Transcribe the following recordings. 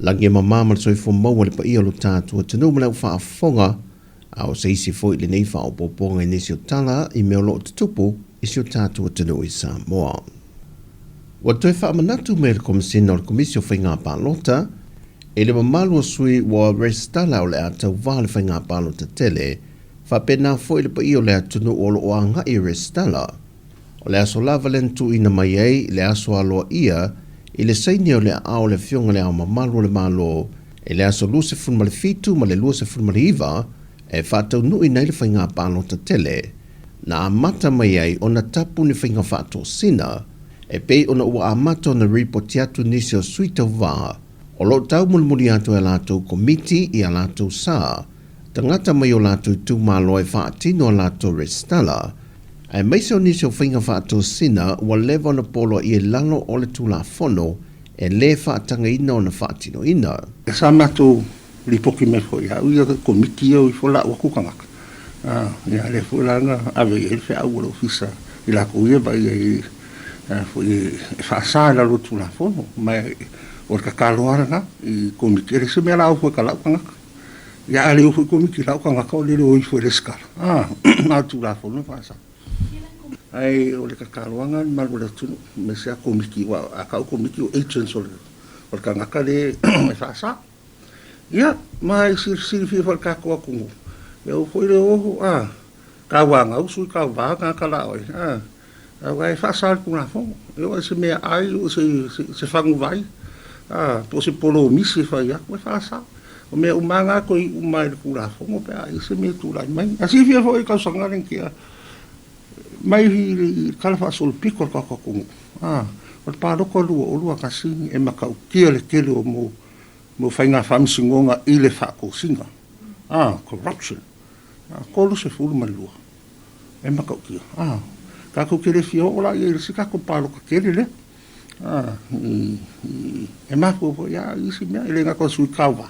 Lagi e mama ma le soifua maua i le paia o lo tatou atunuu ma le au faafofoga, a o se isi foi lenei faaopoopoga i nisi o tala i mea o lo o tutupu i si o tatou atunuu i Samoa. Ua toe faamanatu mai e le Komesina o le Komisi o Faiga Palota i le mamalu o sui ua resitala o le a tauva i le faiga palota tele, faapena foi le paia o le atunuu o lo o agai e resitala. O le aso lava lea na tuuina mai ai le aso aloaia i le saini o le aao o le Afioga i Le Ao Mamalu o le Malo i le aso 27 ma le 29 e faataunuuina ai le faiga palota tele na amata mai ai ona tapu ni faiga faatosina e pei ona ua amata ona ripoti atu nisi o sui tauva o lo o taumulimuli atu e a latou komiti i a latou sa tagata mai o latou itumalo e faatino a latou resitala aemaise o nisi o faiga faatosina ua leva ona poloaia i lalo o le Tulafono e lē faatagaina ona faatinoina. Sa matou lipoti mai foi ia au ia komiti ia o ifo lau atu tagata, ia lea foi la na ave i ai le feau a le ofisa i latou ia vaai ai foi e faasa i lalo o le Tulafono. Ma o le tatalo lava lena i komiti, e leai se mea la o foi ka lau tagata. Ia a le o foi komiti lau tagata o le le o ifo i resitala, a o le Tulafono e faasa. Ae o le tataloaga i le malu o le atunuu, aemaise lava komiti, aua a tau komiti o agents o le tagata lea e faasa. Ia, ma e silafia foi e le tatou atunuu, e oo foi le o, a, tauanau sui tauva tagata la oe, a, aua e faasa e le Tulafono. E oo i se meaai, o se faguvai, a, po o se polomisi e fai atu, e faasa. O mea uma lava na toe iu mai i le Tulafono pe a i ai se mea e tulai mai. Ae silafia foi i le tausaga lea na tea, mai i le tala faasolopito o le tatou atunuu, a, o le palota 2021 e matautia le tele o mea faiga faamasinoga i le faatosina, a, corruption, a, 32 e matautia. A, tatou te le fia oo la i ai i le isi tatou palota tele lea. A, e mafua foi lava i isi mea, e le gata o sui tauva,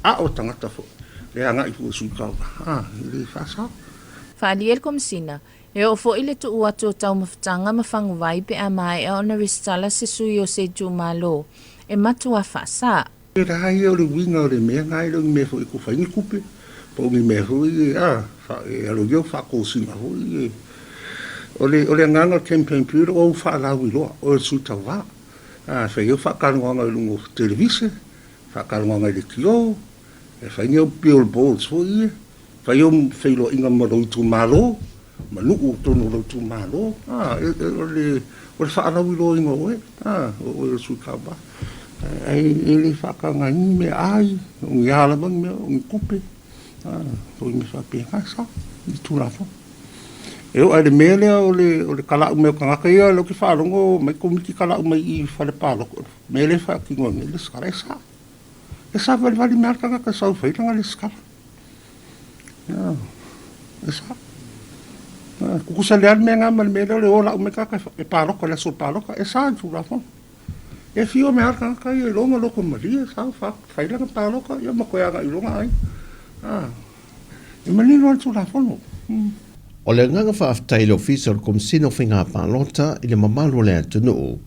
a o tagata foi e agai fua i sui tauva, a, e le faasao. Faaalia le Komesina, e oo foi le tuu atu o taumafataga ma faguvai pe a maea ona resitala se sui o se itumalo e matua faasa. E la ia o le uiga o le mea na, e le o ni mea foi e tufa ai ni tupe, po o ni mea foi e, e aloaia au faatosina foi e. O le, o le agaga o le campaign period o au faalauiloa, o le sui tauva. A, e fai au faatalanoaga i luga o televise, faatalanoaga i leitio, e fai ni au billboards foi ia, fai au feiloaiga ma lou itumalo, ma nuu i totonu o lou itumalo, a, o le, o le faalauiloaina o oe, a, o oe o le sui tauva. Ae e le faatagaina ni meaai, o ni a lava ni mea, o ni tupe, a, o ni mea faapena, e sao i le Tulafono. E oo lava i le mea lea o le, o le tala'u mai o tagata ia, o lea ou te faalogo omai komiti tala'u mai i i fale palota, o le mea lea e faatino ai nei le lesitala, e sa. E savalivali mai lava le tagata e sau e fai lana lesitala. E sa. Tutusa lelei lava le mea lena ma le mea lea o le o lau mai tagata e palota i le aso o le palota, e sa i le Tulafono. E afio mai lava le tagata ia i lona loto malie, sau fai lana palota ia ma toe agai i lona aiga. E manino lava le Tulafono. O le agaga faafetai i le Ofisa o le Komesina o Faiga Palota i le mamalu o le atunuu,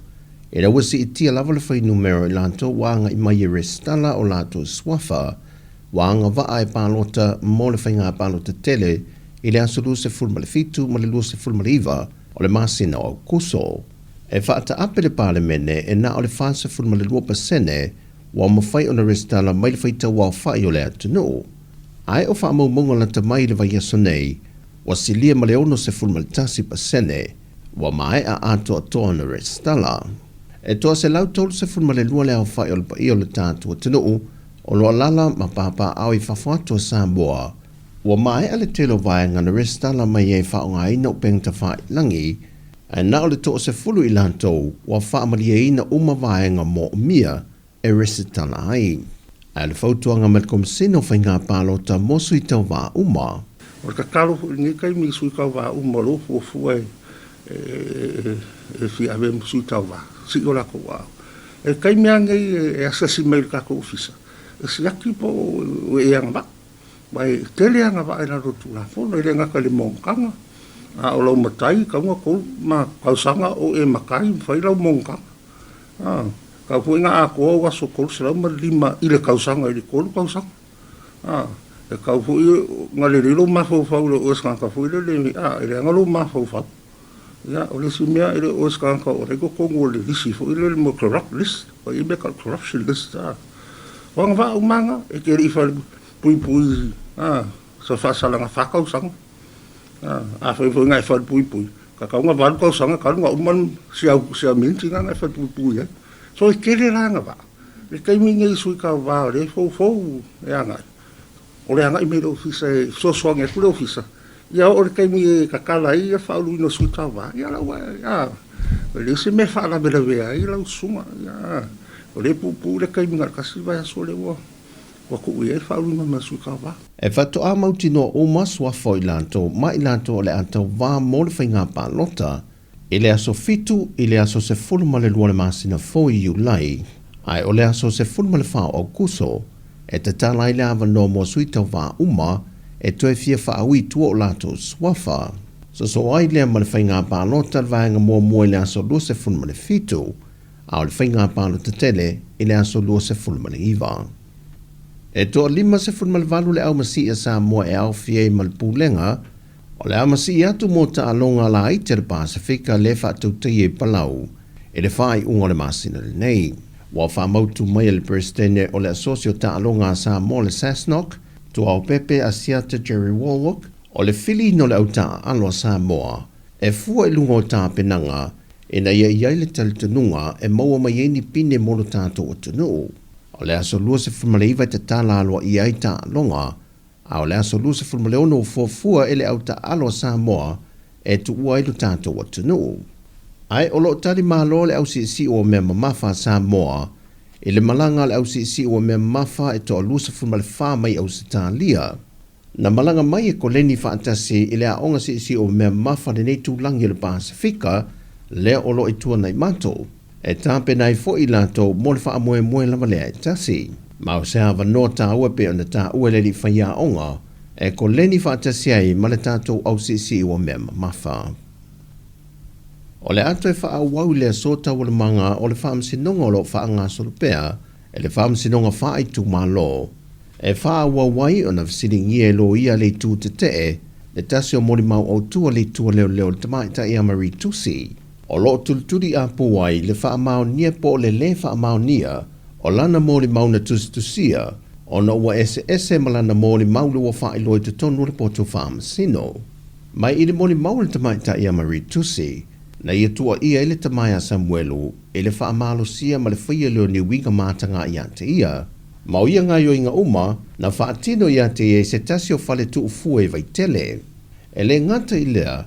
ina ua siitia lava le fuainumera o i latou ua agai mai e resitala o latou suafa ua agavaa e palota mo le faiga palota tele i le aso 27 ma le 29 o le masina o Aokuso. E faataape le Palemene e na o le 42% ua mafai ona resitala mai le faitauaofai o le atunuu. Ae o faamaumauga lata mai i le vaiaso nei, ua silia ma le 61% ua maea atoatoa ona resitala. E toa 132 le aofai o le paia o le tatou atunuu o lo o alaala ma papaaao i fafo atu o Samoa. Ua maea le tele o vaega na resitala mai ai faaaogaina upega tafailagi, ae na o le toasefulu i latou ua faamalieina uma vaega moomia e resitala ai. Ae o le fautuaga mai le Komesina o Faiga Palota mo sui tauva uma. O le tatalo foi i lenei taimi i sui tauva uma o lo o fuafua e fia ave ma sui tauva, sii o latou aao. E taimi lava lenei e asiasi mai i le tatou ofisa, e siaki po o e agavaa. Aua e tele agavaa i lalo o le Tulafono, e le gata i le monotaga, a o lau matai, tatau ona tolu tausaga o e matai ma fai lau monotaga. Kau foi na atoa o aso 305 i le tausaga i le 3 tausaga. A, e kau foi na lelei lou mafaufau i le oe se tagata foi lele, a, e leaga lou mafaufau. Ia, o le isi mea e le o oe se tagata o la e i totonu o le lisi foi lele mo corrupt list, ua i ai mea tau corruption list, a. O agavaa uma na, e te le i falepuipui, a, sa faasalaga 4 tausaga. A, afai foi na e falepuipui, tatau na 8 tausaga talu na uma si au, si au miniti na na e falepuipui ai. So e tele la agavaa. Le taimi nei sui tauva o lea e foufou e agai, o le agai mai i le ofisa e fesoasoani atu le ofisa, ia oo i le taimi e tatala ai le faauluina o sui tauva, ia la ua, a, e leai se mea e faalavelavea ai lau susuga, ia, o lea e puupuu le taimi na o le tasi vaiaso lea ua ua tuu i ai le faauluina mai o sui tauva. E faatoa mautinoa uma suafa o i latou ma i latou o le a tauva mo le faiga palota i le aso 7 i le aso 12 o le masina fou i Iulai, ae o le aso 14 o Aokuso e tatala ai le avanoa mo sui tauva uma e toe fia faaui i tua o latou suafa. Sosoo ai lea ma le faiga palota le vaega muamua i le aso 27, a o le faiga palota tele i le aso 29. E toa 58 le au masii a Samoa e aofia ai ma le Pulega O le a masii atu mo taaloga laiti a le Pasefika lea e faatautaia i Palau i le faaiuga o le masina lenei. Ua faamautu mai e le Peresetene o le Asosi o Taaloga a Samoa le SASNOC, Tuaopepe Asiata Jerry Wallwork, o le filiina o le au taaalo a Samoa e fua i luga o tapenaga ina ia i ai le talitonuga e maua mai ai ni pine mo lo tatou atunuu. O le aso 29 e tatala aloaia ai taaloga A o le aso 26 ua fuafua e le au taaalo a Samoa e tuua ai lo tatou atunuu. Ae o lo o tali malo le au siisii o mea mamafa a Samoa i le malaga a le au siisii o mea mamafa e toa 24 mai Ausetalia. Na malaga mai e koleni faatasi i le aoga siisii o mea mamafa lenei tūlagi o le Pasefika lea o lo o i Tuanaimato. E tapena ai foi i latou mo le faamoemoe lava lea e tasi. Ma o se avanoa taua e pei ona taua e le alii faiaoga e koleni faatasi ai ma le tatou ausiisii ua mea mamafa. O le a toe faaauau i le aso taualumaga o le Faamasinoga o lo o faagasolo pea e le Faamasinoga Faaitumalo e faaauau ai ona fesiligia e loia le itu tetee le tasi o molimau autu a le itu a leoleo le tamaitai ia Marie Tusi. O lo o tulituli apu ai le faamaonia po o le lē faamaonia o lana molimau na tusitusia ona ua eseese ma lana molimau le ua faailoa i totonu o le poto faamasino. Mai i le molimau a le tamaitai ia Marie Tusi, na ia tuuaia ai le tama ia Samuelu i le faamalosia ma le faia lea o ni uiga matagā ia te ia. Ma o ia gaoioiga uma, na faatino ia te ia i se tasi o fale tuufua i Vaitele. E le gata i lea,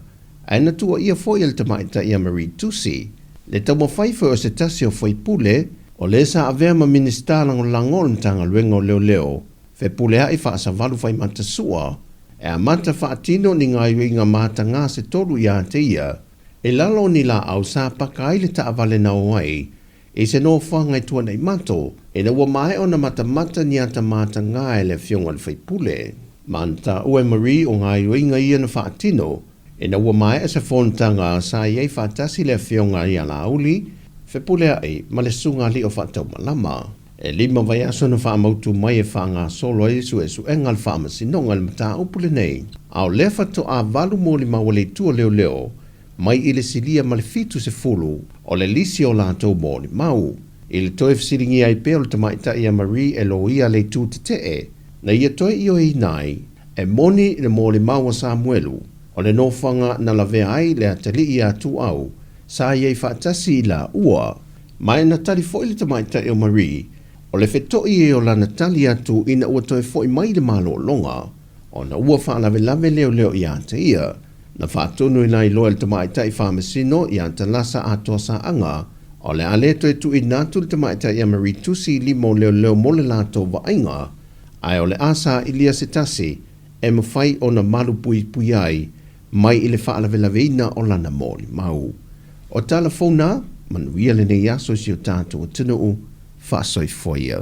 ae na tuuaia foi e le tamaitai ia Marie Tusi, le taumafai foi o se tasi o faipule o le sa avea ma Minisita Lagolago o le Matagaluega o Leoleo, Fepuleai Faasavalu Faimata Sua, e amata faatino ni gaoioiga matagā se tolu ia te ia, i lalo o ni laau sa paka ai le taavale na o ai i se nofoaga i Tuanaimato, ina ua maea ona matamata ni ata matagā e le afioga i le faipule. Ma na taua e Marie o gaoioiga ia na faatino, ina ua maea se fonotaga sa i ai faatasi le afioga ia Laauli, Fepuleai ma le Susuga Alii o Faataumalama. E lima vaiaso na faamautu mai e faagasolo ai le suesuega a le Faamasinoga i le mataupu lenei, a o lea faatoa 85 a le itu a leoleo mai i le silia ma le 70 o le lisi o latou molimau. I le toe fesiligia ai pea o le tamaitai ia Marie e loia le itu tetee, na ia toe ioeina ai e moni le molimau a Samuelu o le nofoaga na lavea ai le atalii ia Tuau sa i ai faatasi i laua. Ma e na tali foi le tamaitai o Marie, o le fetoʻi e o lana tali atu ina ua toe foʻi mai i le malologa, ona ua faalavelave leoleo ia te ia. Na faatonuina ai loa e le tamaitai faamasino ia Talasa Atoa Saaga, o le a le toe tuuina atu le tamaitai ia Marie Tusi i lima o leoleo mo le latou vaaiga, ae o le a sailia se tasi e mafai ona malupuipuia ai mai i le faalavelaveina o lana molimau. O tala fou na, manuia lenei aso i si o tatou atunuu, faasoifua ia.